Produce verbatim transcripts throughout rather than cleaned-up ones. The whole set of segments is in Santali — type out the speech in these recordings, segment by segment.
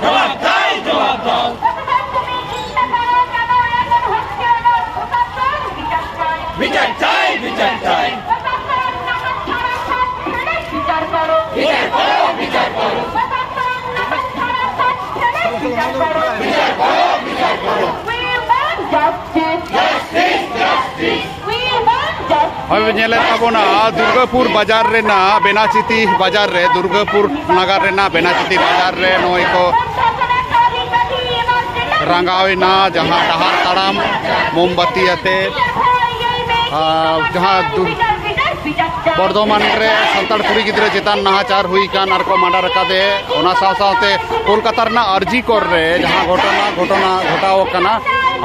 জবাব দাও, জবাব দাও। কতবার তুমি চিন্তা করো, কেন এখন হচ্ছে না? প্রশাসন বিচার চাই। বিচার চাই, বিচার চাই। প্রশাসন নাটক ছাড়া সব ছেড়ে বিচার করো। বিচার করো, বিচার করো। প্রশাসন নাটক ছাড়া সব ছেড়ে বিচার করো। বিচার করো, বিচার করো। We want justice. Justice, justice. ᱦᱚᱸᱜᱼᱚᱭ ᱵᱮᱱ ᱧᱮᱞᱮᱫ ᱛᱟᱵᱚᱱᱟ ᱫᱩᱨᱜᱟᱹᱯᱩᱨ ᱵᱟᱡᱟᱨ ᱨᱮᱱᱟᱜ ᱵᱮᱱᱟᱪᱤᱛᱤ ᱵᱟᱡᱟᱨ ᱨᱮ, ᱫᱩᱨᱜᱟᱹᱯᱩᱨ ᱱᱟᱜᱟᱨ ᱨᱮᱱᱟᱜ ᱵᱮᱱᱟᱪᱤᱛᱤ ᱵᱟᱡᱟᱨ ᱨᱮ ᱱᱚᱜᱼᱚᱭ ᱠᱚ ᱨᱟᱸᱜᱟᱣ ᱮᱱᱟ, ᱡᱟᱦᱟᱸ ᱰᱟᱦᱟᱨ ᱛᱟᱲᱟᱢ ᱢᱳᱢᱵᱟᱛᱤ ᱟᱛᱮ, ᱟᱨ ᱡᱟᱦᱟᱸ ᱫᱩ-, ᱵᱚᱨᱫᱷᱚᱢᱟᱱ ᱨᱮ ᱥᱟᱱᱛᱟᱲ ᱠᱩᱲᱤ ᱜᱤᱫᱽᱨᱟᱹ ᱪᱮᱛᱟᱱ ᱱᱟᱦᱟᱪᱟᱨ ᱦᱩᱭ ᱟᱠᱟᱱ ᱟᱨ ᱠᱚ ᱢᱟᱰᱟᱨ ᱟᱠᱟᱫᱮ, ᱚᱱᱟ ᱥᱟᱶ ᱥᱟᱶᱛᱮ ᱠᱳᱞᱠᱟᱛᱟ ᱨᱮᱱᱟᱜ ᱟᱨᱡᱤ ᱠᱚᱨ ᱨᱮ ᱡᱟᱦᱟᱸ ᱜᱷᱚᱴᱚᱱᱟ, ᱜᱷᱚᱴᱚᱱᱟ ᱜᱷᱚᱴᱟᱣ ᱟᱠᱟᱱᱟ,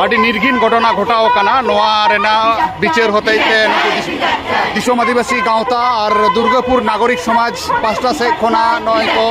ᱟᱹᱰᱤ ᱱᱤᱨᱜᱷᱤᱱ ᱜᱷᱚᱴᱚᱱᱟ ᱜᱷᱚᱴᱟᱣ ᱟᱠᱟᱱᱟ, ᱱᱚᱣᱟ ᱨᱮᱱᱟᱜ ᱵᱤᱪᱟᱹᱨ ᱦᱚᱛᱮᱡ ᱛᱮ ᱱᱩᱠᱩ ᱫᱤᱥ-, ᱫᱤᱥᱚᱢ ᱟᱹᱫᱤᱵᱟᱹᱥᱤ ᱜᱟᱶᱛᱟ ᱟᱨ ᱫᱩᱨᱜᱟᱹᱯᱩᱨ ᱱᱟᱜᱚᱨᱤᱠ ᱥᱚᱢᱟᱡᱽ ᱯᱟᱥᱴᱟ ᱥᱮᱫ ᱠᱷᱚᱱᱟᱜ ᱱᱚᱜᱼᱚᱭ ᱠᱚ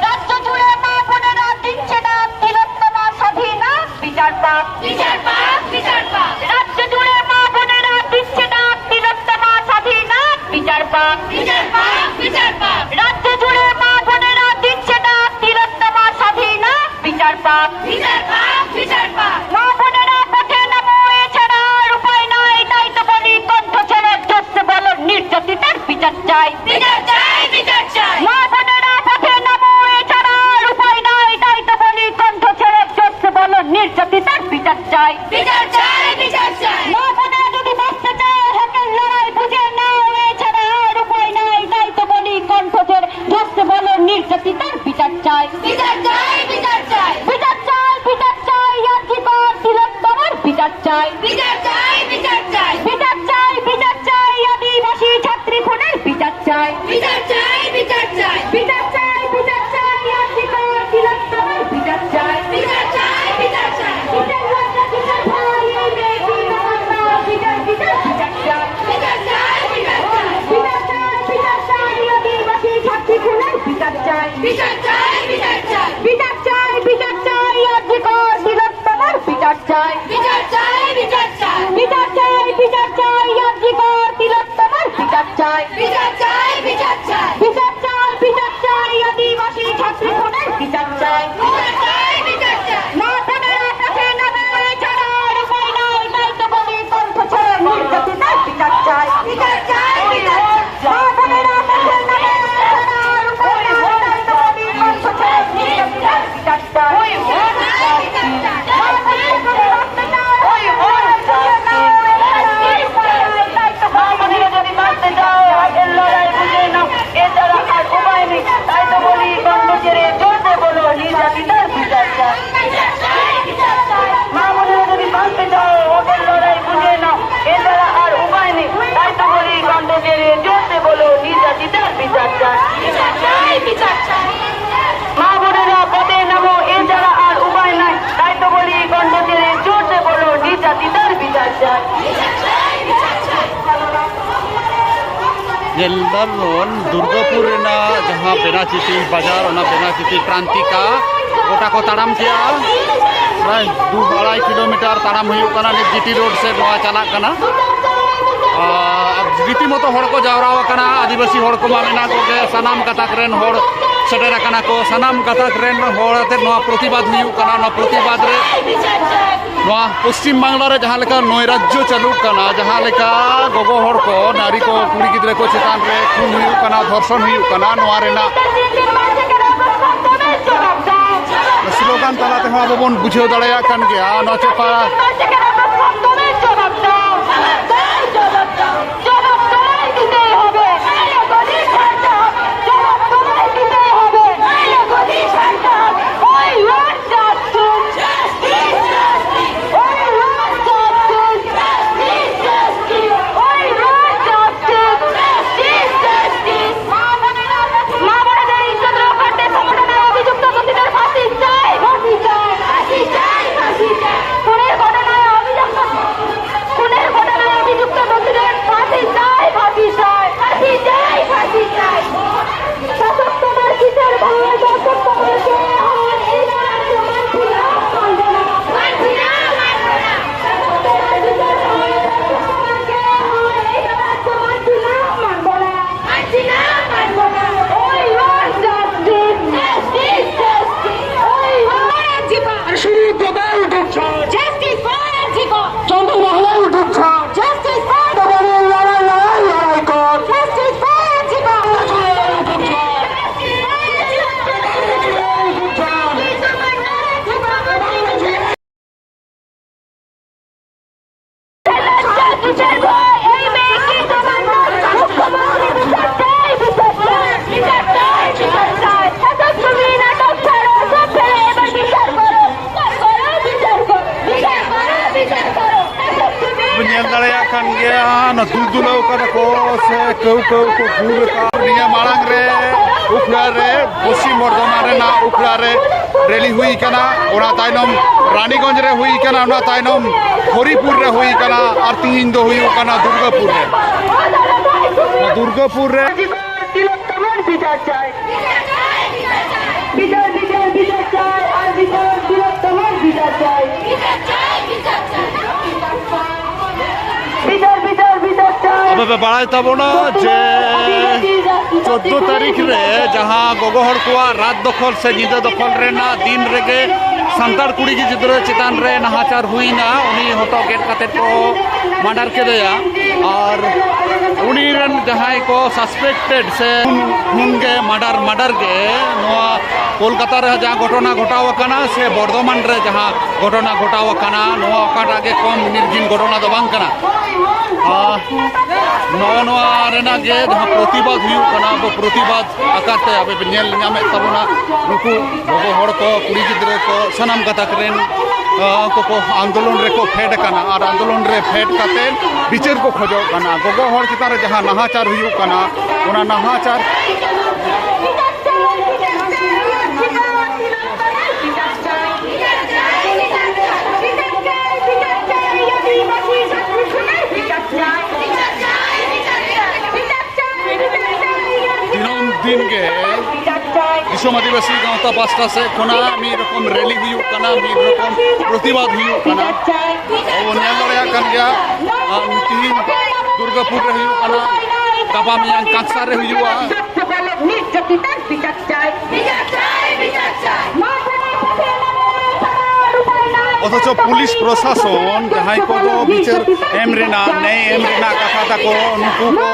রাজ্য জুড়ে মা বোনেরা দিচ্ছে ডাক, তিলোত্তমা স্বাধীনা বিচার পাক। বিচার পাক, বিচার পাক। রাজ্য জুড়ে মা বোনেরা দিচ্ছে ডাক, তিলোত্তমা স্বাধীনা বিচার পাক। বিচার পাক, বিচার পাক। রাজ্য জুড়ে মা বোনেরা দিচ্ছে ডাক, তিলোত্তমা স্বাধীনা বিচার পাক। বিচার পাক, বিচার পাক। মা বোনেরা পথে নামো, এছাড়া আর উপায় নাই, তাই তো বলি কণ্ঠ ছেড়ে জোরসে বলো, নির্যাতিতার বিচার চাই। বিচার চাই, বিচার চাই। মা বোনেরা পথে নামো, এছাড়া আর উপায় নাই, তাই তো বলি কণ্ঠ ছেড়ে জোরসে বলো, নির্যাতিতার বিচার চাই। বিচার চাই, বিচার চাই। মা বোনেরা যদি বাঁচতে চাও, হকের লড়াই বুঝে নাও, এছাড়া আর উপায় নাই, তাই তো বলি কণ্ঠ ছেড়ে জোরসে বলো, নির্যাতিতার বিচার চাই। বিচার চাই, বিচার চাই। বিচার চাই, বিচার চাই, আরজি কর তিলোত্তমার বিচার চাই। বিচার চাই, বিচার চাই। বিচার চাই, বিচার চাই, আদিবাসী ছাত্রী খুনের বিচার চাই। বিচার চাই, বিচার চাই। বিচার চাই, বিচার চাই, আরজি কর তিলোত্তমার বিচার চাই। বিচার চাই, বিচার চাই। বিচার লজ্জা, বিচার ভয়, এই মেয়েটির বিচার, বিচার, বিচার চাই। বিচার চাই, বিচার চাই। বিচার চাই, বিচার চাই, আদিবাসী বিচার চাই, বিচার চাই। বিচার চাই, বিচার চাই, আর জি কর তিলোত্তমার বিচার চাই। বিচার চাই, বিচার চাই। বিচার চাই, বিচার চাই, আর জি কর তিলোত্তমার বিচার চাই। বিচার চাই, বিচার চাই। বিচার চাই, বিচার চাই, আদিবাসী ছাত্রী খুনের বিচার চাই। বিচার চাই, বিচার চাই। মা বোনেরা কাছে নামে ছাড়া আর উপায় নাই, তাই তো বলি কণ্ঠ ছেড়ে নির্যাতিতার বিচার চাই। বিচার চাই, বিচার চাই। মা বোনেরা যদি বাঁচতে চাও, ওদের লড়াই বুঝে নাও, এছাড়া আর উপায় নেই। তাই তো বলি, কণ্ঠ ছেড়ে জোরসে বলো, নির্যাতিতার বিচার চাই। বিচার চাই, বিচার চাই। মা বোনেরা পথে নামো, এছাড়া আর উপায় নাই। তাই তো বলি, কণ্ঠ ছেড়ে জোরসে বলো, নির্যাতিতার বিচার চাই। বিচার চাই, বিচার চাই। ᱧᱮᱞ ᱫᱟᱵᱚᱱ ᱫᱩᱨᱜᱟᱯᱩᱨ ᱨᱮᱱᱟᱜ ᱡᱟᱦᱟᱸ ᱵᱮᱱᱟᱪᱤᱛᱤ ᱵᱟᱡᱟᱨ, ᱚᱱᱟ ᱵᱮᱱᱟᱪᱤᱛᱤ ᱯᱨᱟᱱᱛᱤᱠᱟ ᱜᱚᱴᱟ ᱠᱚ ᱛᱟᱲᱟᱢ ᱠᱮᱜᱼᱟ᱾ ᱯᱨᱟᱭ ᱫᱩ ᱟᱲᱟᱭ ᱠᱤᱞᱳᱢᱤᱴᱟᱨ ᱛᱟᱲᱟᱢ ᱦᱩᱭᱩᱜ ᱠᱟᱱᱟ᱾ ᱱᱤᱛ ᱡᱤᱴᱤ ᱨᱳᱰ ᱥᱮᱫ ᱱᱚᱣᱟ ᱪᱟᱞᱟᱜ ᱠᱟᱱᱟ᱾ ᱟᱨ ᱨᱤᱛᱤ ᱢᱚᱛᱚ ᱦᱚᱲ ᱠᱚ ᱡᱟᱣᱨᱟ ᱟᱠᱟᱱᱟ᱾ ᱟᱹᱫᱤᱵᱟᱹᱥᱤ ᱦᱚᱲ ᱠᱚᱢᱟ ᱢᱮᱱᱟᱜ ᱠᱚᱜᱮ, ᱥᱟᱱᱟᱢ ᱜᱟᱛᱟᱠ ᱨᱮᱱ ᱦᱚᱲ ᱥᱮᱴᱮᱨ ᱟᱠᱟᱱᱟ ᱠᱚ᱾ ᱥᱟᱱᱟᱢ ᱜᱟᱛᱟᱠ ᱨᱮᱱ ᱦᱚᱲ ᱟᱛᱮ ᱱᱚᱣᱟ ᱯᱨᱚᱛᱤᱵᱟᱫ ᱦᱩᱭᱩᱜ ᱠᱟᱱᱟ᱾ ᱱᱚᱣᱟ ᱯᱨᱚᱛᱤᱵᱟᱫ ᱨᱮ ᱱᱚᱣᱟ ᱯᱚᱥᱪᱤᱢ ᱵᱟᱝᱞᱟ ᱨᱮ ᱡᱟᱦᱟᱸ ᱞᱮᱠᱟ ᱱᱚᱭᱨᱟᱡᱽᱡᱚ ᱪᱟᱹᱞᱩᱜ ᱠᱟᱱᱟ, ᱡᱟᱦᱟᱸ ᱞᱮᱠᱟ ᱜᱚᱜᱚ ᱦᱚᱲ ᱠᱚ, ᱱᱟᱨᱤ ᱠᱚ, ᱠᱩᱲᱤ ᱜᱤᱫᱽᱨᱟᱹ ᱠᱚ ᱪᱮᱛᱟᱱ ᱨᱮ ᱠᱷᱩᱱ ᱦᱩᱭᱩᱜ ᱠᱟᱱᱟ, ᱫᱷᱚᱨᱥᱚᱱ ᱦᱩᱭᱩᱜ ᱠᱟᱱᱟ, ᱱᱚᱣᱟ ᱨᱮᱱᱟᱜ ᱥᱞᱳᱜᱟᱱ ᱛᱟᱞᱟ ᱛᱮᱦᱚᱸ ᱟᱵᱚ ᱵᱚᱱ ᱵᱩᱡᱷᱟᱹᱣ ᱫᱟᱲᱮᱭᱟᱜ ᱠᱟᱱ ᱜᱮᱭᱟ᱾ ᱱᱚᱣᱟ ᱪᱮᱯᱟ ᱫᱩᱞ ᱫᱩᱞᱟᱹᱣ ᱠᱟᱱᱟ ᱠᱚ ᱥᱮ ᱠᱟᱹᱣ ᱠᱟᱹᱣ ᱠᱚ ᱜᱩᱞ ᱟᱠᱟᱫ᱾ ᱱᱤᱭᱟᱹ ᱢᱟᱲᱟᱝ ᱨᱮ ᱩᱠᱷᱲᱟ ᱨᱮ, ᱯᱚᱥᱪᱤᱢ ᱵᱚᱨᱫᱷᱚᱢᱟᱱ ᱨᱮᱱᱟᱜ ᱩᱠᱷᱲᱟ ᱨᱮ ᱨᱮᱞᱤ ᱦᱩᱭ ᱠᱟᱱᱟ᱾ ᱚᱱᱟ ᱛᱟᱭᱱᱚᱢ ᱨᱟᱱᱤᱜᱚᱸᱡᱽ ᱨᱮ ᱦᱩᱭ ᱠᱟᱱᱟ, ᱚᱱᱟ ᱛᱟᱭᱱᱚᱢ ᱦᱚᱨᱤᱯᱩᱨ ᱨᱮ ᱦᱩᱭ ᱠᱟᱱᱟ, ᱟᱨ ᱛᱤᱦᱤᱧ ᱫᱚ ᱦᱩᱭᱩᱜ ᱠᱟᱱᱟ ᱫᱩᱨᱜᱟᱹᱯᱩᱨ ᱨᱮ᱾ ᱫᱩᱨᱜᱟᱹᱯᱩᱨ ᱨᱮ ᱛᱤᱞᱚᱠ ᱛᱚᱢᱚᱨ ᱵᱤᱪᱟᱨ ᱪᱟᱭ। বিচার, বিচার, বিচার চাই, আর বিচার, তিলোত্তমার বিচার চাই। বিচার, বিচার, বিচার চাই। ᱟᱯᱮ ᱯᱮ ᱵᱟᱲᱟᱭ ᱛᱟᱵᱚᱱᱟ ᱡᱮ ᱪᱳᱫᱽᱫᱳ ᱛᱟᱹᱨᱤᱠᱷ ᱨᱮ ᱡᱟᱦᱟᱸ ᱜᱚᱜᱚ ᱦᱚᱲ ᱠᱚᱣᱟᱜ ᱨᱟᱛ ᱫᱚᱠᱷᱚᱞ ᱥᱮ ᱧᱤᱫᱟᱹ ᱫᱚᱠᱷᱚᱞ ᱨᱮᱱᱟᱜ ᱫᱤᱱ ᱨᱮᱜᱮ ᱥᱟᱱᱛᱟᱲ ᱠᱩᱲᱤ ᱜᱤᱫᱽᱨᱟᱹ ᱪᱮᱛᱟᱱ ᱨᱮ ᱱᱟᱦᱟᱪᱟᱨ ᱦᱩᱭᱱᱟ, ᱩᱱᱤ ᱦᱚᱴᱚᱜ ᱜᱮᱫ ᱠᱟᱛᱮ ᱠᱚ ᱢᱟᱨᱰᱟᱨ ᱠᱮᱫᱮᱭᱟ᱾ ᱟᱨ ᱩᱱᱤ ᱨᱮᱱ ᱡᱟᱦᱟᱸᱭ ᱠᱚ ᱥᱟᱥᱯᱮᱠᱴᱮᱰ ᱥᱮ ᱠᱷᱩᱱ ᱜᱮ ᱢᱟᱨᱰᱟᱨ, ᱢᱟᱨᱰᱟᱨ ᱜᱮ ᱱᱚᱣᱟ ᱠᱳᱞᱠᱟᱛᱟ ᱨᱮ ᱡᱟᱦᱟᱸ ᱜᱷᱚᱴᱚᱱᱟ ᱜᱷᱚᱴᱟᱣ ᱟᱠᱟᱱᱟ ᱥᱮ ᱵᱚᱨᱫᱷᱚᱢᱟᱱ ᱨᱮ ᱡᱟᱦᱟᱸ ᱜᱷᱚᱴᱚᱱᱟ ᱜᱷᱚᱴᱟᱣ ᱟᱠᱟᱱᱟ, ᱱᱚᱣᱟ ᱚᱠᱟᱴᱟᱜ ᱜᱮ ᱠᱚᱢ ᱱᱤᱨᱜᱷᱤᱱ ᱜᱷᱚᱴᱚᱱᱟ ᱫᱚ ᱵᱟᱝ ᱠᱟᱱᱟ᱾ ᱟᱨ ᱱᱚᱜᱼᱚ ᱱᱚᱣᱟ ᱨᱮᱱᱟᱜ ᱜᱮ ᱡᱟᱦᱟᱸ ᱯᱨᱚᱛᱤᱵᱟᱫ ᱦᱩᱭᱩᱜ ᱠᱟᱱᱟ, ᱟᱵᱚ ᱯᱨᱚᱛᱤᱵᱟᱫ ᱟᱠᱟᱨ ᱛᱮ ᱟᱯᱮ ᱯᱮ ᱧᱮᱞ ᱧᱟᱢᱮᱫ ᱛᱟᱵᱚᱱᱟ᱾ ᱱᱩᱠᱩ ᱜᱚᱜᱚ ᱦᱚᱲ ᱠᱚ, ᱠᱩᱲᱤ ᱜᱤᱫᱽᱨᱟᱹ ᱠᱚ, ᱥᱟᱱᱟᱢ ᱜᱟᱛᱟᱠ ᱨᱮᱱ, ᱟᱸ, ᱠᱚᱠᱚ ᱟᱱᱫᱳᱞᱚᱱ ᱨᱮᱠᱚ ᱯᱷᱮᱰ ᱟᱠᱟᱱᱟ ᱟᱨ ᱟᱱᱫᱳᱞᱚᱱ ᱨᱮ ᱯᱷᱮᱰ ᱠᱟᱛᱮ ᱵᱤᱪᱟᱹᱨ ᱠᱚ ᱠᱷᱚᱡᱚᱜ ᱠᱟᱱᱟ᱾ ᱜᱚᱜᱚ ᱦᱚᱲ ᱪᱮᱛᱟᱱ ᱨᱮ ᱡᱟᱦᱟᱸ ᱱᱟᱦᱟᱪᱟᱨ ᱦᱩᱭᱩᱜ ᱠᱟᱱᱟ, ᱚᱱᱟ ᱱᱟᱦᱟᱪᱟᱨ ᱫᱤᱱᱟᱹᱢ ᱫᱤᱱ ᱜᱮ ᱫᱤᱥᱚᱢ ᱟᱹᱫᱤᱵᱟᱹᱥᱤ ᱜᱟᱶᱛᱟ ᱯᱟᱥᱴᱟ ᱥᱮᱫ ᱠᱷᱚᱱᱟᱜ ᱢᱤᱫ ᱨᱚᱠᱚᱢ ᱨᱮᱞᱤ ᱦᱩᱭᱩᱜ ᱠᱟᱱᱟ, ᱢᱤᱫ ᱨᱚᱠᱚᱢ ᱯᱨᱚᱛᱤᱵᱟᱫ ᱦᱩᱭᱩᱜ ᱠᱟᱱᱟ᱾ ᱟᱵᱚ ᱵᱚᱱ ᱧᱮᱞ ᱫᱟᱲᱮᱭᱟᱜ ᱠᱟᱱ ᱜᱮᱭᱟ, ᱟᱨ ᱛᱤᱦᱤᱧ ᱫᱩᱨᱜᱟᱯᱩᱨ ᱨᱮ ᱦᱩᱭᱩᱜ ᱠᱟᱱᱟ, ᱜᱟᱯᱟ ᱢᱮᱭᱟᱝ ᱠᱟᱸᱠᱥᱟ ᱨᱮ ᱦᱩᱭᱩᱜᱼᱟ᱾ ᱚᱛᱷᱚᱪᱚ ᱯᱩᱞᱤᱥ ᱯᱨᱚᱥᱟᱥᱚᱱ ᱡᱟᱦᱟᱸᱭ ᱠᱚᱫᱚ ᱵᱤᱪᱟᱹᱨ ᱮᱢ ᱨᱮᱱᱟᱜ, ᱱᱮᱭ ᱮᱢ ᱨᱮᱱᱟᱜ ᱠᱟᱛᱷᱟ ᱛᱟᱠᱚ, ᱱᱩᱠᱩ ᱠᱚ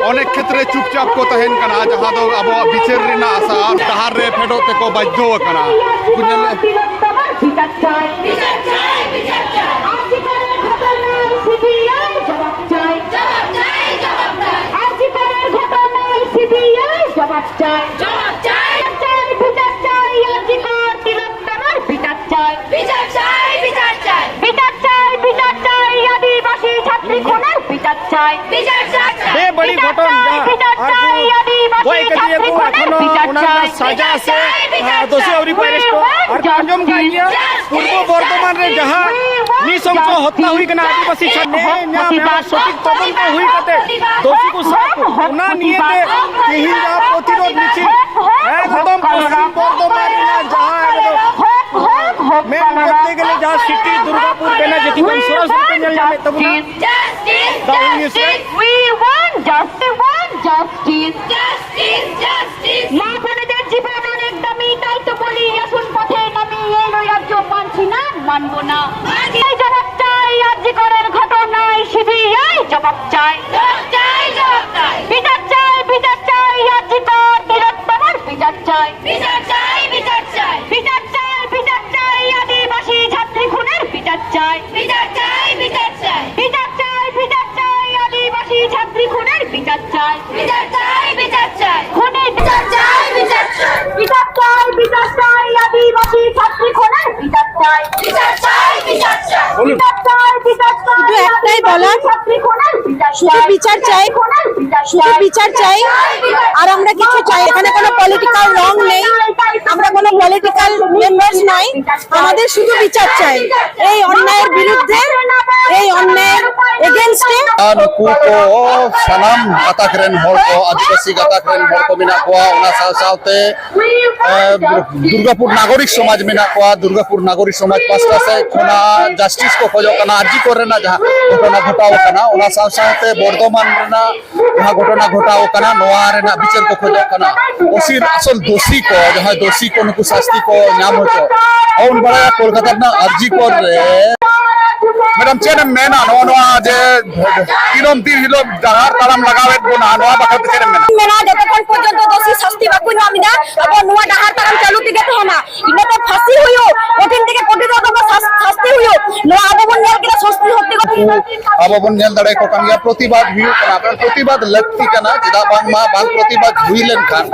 ᱚᱱᱮᱠ ᱠᱷᱮᱛᱨᱮ ᱪᱩᱯᱪᱟᱯ ᱠᱚ ᱛᱟᱦᱮᱱ ᱠᱟᱱᱟ, ᱡᱟᱦᱟᱸ ᱫᱚ ᱟᱵᱚᱣᱟᱜ ᱵᱤᱪᱟᱹᱨ ᱨᱮᱱᱟᱜ ᱟᱥᱟ ᱰᱟᱦᱟᱨ ᱨᱮ ᱯᱷᱮᱰᱚᱜ ᱛᱮᱠᱚ ᱵᱟᱫᱽᱫᱷᱚ ᱟᱠᱟᱱᱟ᱾ ᱩᱱᱠᱩ ᱧᱮᱞ ᱞᱮ- বিচার চাই, বিচার চাই, বিচার চাই, আদিবাসী ছাত্রী খুনের বিচার ᱵᱮ ᱵᱟᱹᱲᱤᱡ ᱜᱷᱚᱴᱚᱱ ᱡᱟᱦᱟᱸ ᱟᱨ ᱠᱚ ᱜᱚᱡ ᱠᱟᱫᱮᱭᱟ ᱠᱚ, ᱮᱠᱷᱚᱱᱳ ᱚᱱᱟ ᱨᱮᱱᱟᱜ ᱥᱟᱡᱟ ᱥᱮ, ᱟᱸ, ᱫᱳᱥᱤ ᱟᱹᱣᱨᱤ ᱠᱚ ᱟᱨᱮᱥᱴᱚᱜ᱾ ᱟᱨ ᱠᱚ ᱟᱸᱡᱚᱢ ᱠᱟᱜ ᱜᱮᱭᱟ, ᱯᱩᱨᱵᱚ ᱵᱚᱨᱫᱷᱚᱢᱟᱱ ᱨᱮ ᱡᱟᱦᱟᱸ ᱱᱤᱥᱚᱝᱥᱚ ᱦᱚᱛᱛᱟ ᱦᱩᱭ ᱠᱟᱱᱟ ᱟᱹᱫᱤᱵᱟᱹᱥᱤ ᱪᱷᱟᱛᱤᱠ, ᱱᱮᱭᱟᱣ ᱧᱟᱢ ᱮᱵᱚᱝ ᱥᱚᱴᱷᱤᱠ ᱛᱚᱫᱚᱱᱛᱚ ᱦᱩᱭ ᱠᱟᱛᱮ ᱫᱳᱥᱤ ᱠᱚ ᱥᱟᱵ ᱠᱚ᱾ ᱚᱱᱟ ᱱᱤᱭᱮ ᱛᱮ ᱛᱮᱦᱮᱧ ᱡᱟᱦᱟᱸ ᱯᱨᱚᱛᱤᱨᱳᱫᱷ ᱢᱤᱪᱷᱤᱞ ᱮᱠᱫᱚᱢ ᱯᱚᱥᱪᱤᱢ ᱵᱚᱨᱫᱷᱚᱢᱟᱱ ᱨᱮᱱᱟᱜ ᱡᱟᱦᱟᱸ ᱮᱠᱫᱚᱢ ᱢᱮᱱ ᱠᱚᱨᱛᱮ ᱜᱮᱞᱮ ᱡᱟᱦᱟᱸ ᱥᱤᱴᱤ ᱫᱩᱨᱜᱟᱯᱩᱨ ᱵᱮᱱᱟᱨᱡᱤ ᱠᱷᱚᱱ ᱥᱚᱨᱟᱥᱚᱨᱤ ᱯᱮ ᱧᱮᱞ ᱧᱟᱢᱮᱫ ᱛᱟᱵᱚᱱᱟ᱾ Justice, we want justice, we want justice. Justice, justice. মা বোনেদের জীবন অনেক দামি, তাই তো বলি আসুন পথে নামি, এলো রাজ্য মানছি না, মানবো না। এই জবাব চাই, আরজি করের ঘটনায় সিবিআই জবাব চাই। জবাব চাই, জবাব চাই। বিচার চাই, বিচার চাই, আরজি কর তিলোত্তমার বিচার চাই। বিচার চাই, বিচার চাই। বিচার চাই, বিচার চাই, আদিবাসী ছাত্রী খুনের বিচার চাই। বিচার চাই, বিচার চাই। বিচার চাই, বিচার চাই, আদিবাসী ছাত্রী খুনের বিচার চাই। বিচার চাই, বিচার চাই। খুনি বিচার চাই, বিচার চাই। বিচার চাই, বিচার চাই, আদিবাসী ছাত্রী খুনের বিচার চাই। বিচার চাই, বিচার চাই। বলুন। বিচার চাই, বিচার চাই, শুধু একটাই বলার, আদিবাসী ছাত্রী খুনের বিচার শুধু চাই। বিচার চাই, খুনের বিচার শুধু চাই। বিচার চাই, আর আমরা কিছু চাই। এখানে কোনো পলিটিক্যাল রং নেই, আমরা কোনো পলিটিক্যাল মেম্বার্স নই, আমাদের শুধু বিচার চাই এই অন্যায়ের বিরুদ্ধে, এই অন্যায়ের এগেনস্টে। ᱟᱨ ᱱᱩᱠᱩ ᱠᱚ ᱥᱟᱱᱟᱢ ᱜᱟᱛᱟᱠ ᱨᱮᱱ ᱦᱚᱲ ᱠᱚ, ᱟᱹᱫᱤᱵᱟᱹᱥᱤ ᱜᱟᱛᱟᱠ ᱨᱮᱱ ᱦᱚᱲ ᱠᱚ ᱢᱮᱱᱟᱜ ᱠᱚᱣᱟ, ᱚᱱᱟ ᱥᱟᱶ ᱥᱟᱶᱛᱮ, ᱮ, ᱫᱩᱨᱜᱟᱯᱩᱨ ᱱᱟᱜᱚᱨᱤᱠ ᱥᱚᱢᱟᱡᱽ ᱢᱮᱱᱟᱜ ᱠᱚᱣᱟ, ᱫᱩᱨᱜᱟᱯᱩᱨ ᱱᱟᱜᱚᱨᱤᱠ ᱥᱚᱢᱟᱡᱽ ᱯᱟᱥᱴᱟ ᱥᱮᱫ ᱠᱷᱚᱱᱟᱜ ᱡᱟᱥᱴᱤᱥ ᱠᱚ ᱠᱷᱚᱡᱚᱜ ᱠᱟᱱᱟ, ᱟᱨᱡᱤ ᱠᱚᱨᱮᱱᱟᱜ ᱡᱟᱦᱟᱸ ᱜᱷᱚᱴᱚᱱᱟ ᱜᱷᱚᱴᱟᱣ ᱟᱠᱟᱱᱟ, ᱚᱱᱟ ᱥᱟᱶ ᱥᱟᱶᱛᱮ ᱵᱚᱨᱫᱷᱚᱢᱟᱱ ᱨᱮᱱᱟᱜ ᱡᱟᱦᱟᱸ ᱜᱷᱚᱴᱚᱱᱟ ᱜᱷᱚᱴᱟᱣ ᱟᱠᱟᱱᱟ, ᱱᱚᱣᱟ ᱨᱮᱱᱟᱜ ᱵᱤᱪᱟᱹᱨ ᱠᱚ ᱠᱷᱚᱡᱚᱜ ᱠᱟᱱᱟ᱾ ᱚᱥᱤᱨ ᱟᱥᱚᱞ ᱫᱳᱥᱤ ᱠᱚ, ᱡᱟᱦᱟᱸᱭ ᱫᱳᱥᱤ ᱠᱚ, ᱱᱩᱠᱩ ᱥᱟᱥᱛᱤ ᱠᱚ ᱧᱟᱢ ᱦᱚᱪᱚ᱾ ᱟᱵᱚ ᱵᱚᱱ ᱵᱟᱲᱟᱭᱟ ᱠᱳᱞᱠᱟᱛᱟ ᱨᱮᱱᱟᱜ ᱟᱨᱡᱤ ᱠᱚᱨ ᱨᱮ᱾ ᱢᱮᱰᱟᱢ, ᱪᱮᱫ ᱮᱢ ᱢᱮᱱᱟ ᱱᱚᱜᱼᱚ ᱱᱚᱣᱟ ᱡᱮ ᱫᱤᱱᱟᱹᱢ ᱫᱤᱱ ᱦᱤᱞᱳᱜ ᱰᱟᱦᱟᱨ ᱛᱟᱲᱟᱢ ᱞᱟᱜᱟᱣᱮᱫ ᱵᱚᱱᱟ, ᱱᱚᱣᱟ ᱵᱟᱠᱷᱨᱟ ᱛᱮ ᱪᱮᱫ ᱮᱢ ᱢᱮᱱᱟ? ᱢᱮᱱᱟ, ᱡᱚᱛᱚᱠᱷᱚᱱ ᱯᱚᱨᱡᱚᱱᱛᱚ ᱫᱳᱥᱤ ᱥᱟᱥᱛᱤ ᱵᱟᱠᱚ ᱧᱟᱢ ᱮᱫᱟ, ᱟᱵᱚ ᱱᱚᱣᱟ ᱰᱟᱦᱟᱨ ᱛᱟᱲᱟᱢ ᱪᱟᱹᱞᱩ ᱛᱮᱜᱮ ᱛᱟᱦᱮᱱᱟ᱾ ᱤᱱᱟᱹᱛᱮ ᱯᱷᱟᱹᱥᱤ ᱦᱩᱭᱩᱜ, ᱠᱚᱴᱷᱤᱱ ᱛᱮᱜᱮ ᱠᱚᱴᱷᱤᱱ ᱛᱮ ᱥᱟᱥ-, ᱥᱟᱥᱛᱤ ᱦᱩᱭᱩᱜ᱾ ᱱᱚᱣᱟ ᱟᱵᱚ ᱵᱚᱱ ᱧᱮᱞ ᱠᱮᱫᱟ, ᱥᱟᱥᱛᱤ ᱦᱚᱛᱮ ᱠᱚ ᱟᱵᱚ ᱵᱚᱱ ᱧᱮᱞ ᱫᱟᱲᱮᱭᱟᱠᱚ ᱠᱟᱱ ᱜᱮᱭᱟ, ᱯᱨᱚᱛᱤᱵᱟᱫ ᱦᱩᱭᱩᱜ ᱠᱟᱱᱟ᱾ ᱠᱟᱨᱚᱱ ᱯᱨᱚᱛᱤᱵᱟᱫ ᱞᱟᱹᱠᱛᱤ ᱠᱟᱱᱟ, ᱪᱮᱫᱟᱜ ᱵᱟᱝᱢᱟ ᱵᱟᱝ ᱯᱨᱚᱛᱤᱵᱟᱫ ᱦᱩᱭ ᱞᱮᱱᱠᱷᱟᱱ,